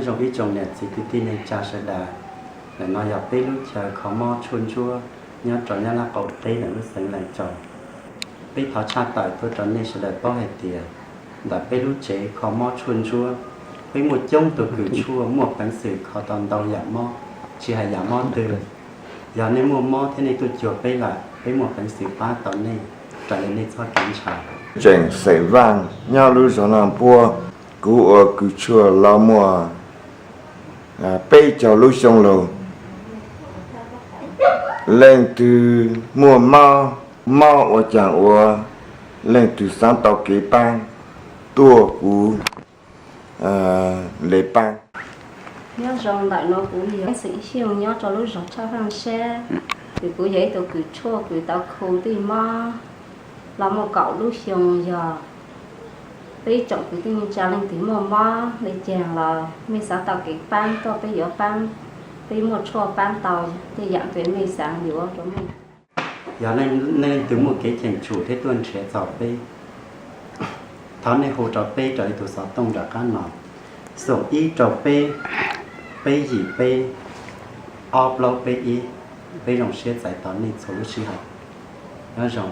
Nyob zoo ib tsoom niam txiv kwv tij neej tsa sawv daws, ntawm no yog peb lub chaw kho mob tshuaj ntsuab nyob rau Nyab Laj qaum teb ntawm lub xeev Laim Caus. Peb thov tshaj tawm tuaj rau nej sawv daws paub hais tias ntawm peb lub tsev kho mob tshuaj ntsuab, peb muaj coob tus kws tshuaj muaj peev xwm kho tau ntau yam mob, tsis hais yam mob twg. Yog nej muaj mob thiab nej tuaj cuag peb lawm, peb muaj peev xwm pab tau nej raws li nej txoj kev ntshaw. Tseem Xeem Vaj nyob lub zos Naj Puab, kuv ua kws tshuaj los muaj peb caug lub xyoo lawm. Leej twg muaj mob, mob ua caag ua, leej twg xaav tau kev paab, tuaj kuv le paab. Nyob zoo, ntawm no kuv yog Xeem Xyooj nyob rau lub zos Tshaj Haaj Sab, es kuv yog ib tug kws tshuaj kws tau khu tej mob los muaj kaum lub xyoo. Yog peb tsoom kwv tij neej tsa leej twg muaj mob le caag los mej xaav tau kev paab tuaj peb yuav paab, peb muaj tshuaj paab tau tej yam kws mej xaav yuav rau mej. Yog nej leej twg muaj kev cheem tsum thiab tuaj nrhiav txog peb, thov nej hu rau peb raws li tus xov tooj nram qab no, xoom ib rau peb, peb yim peb, ob plaub peb ib. Peb zoo siab txais tos nej txhua lub sij hawm. Nyob zoo.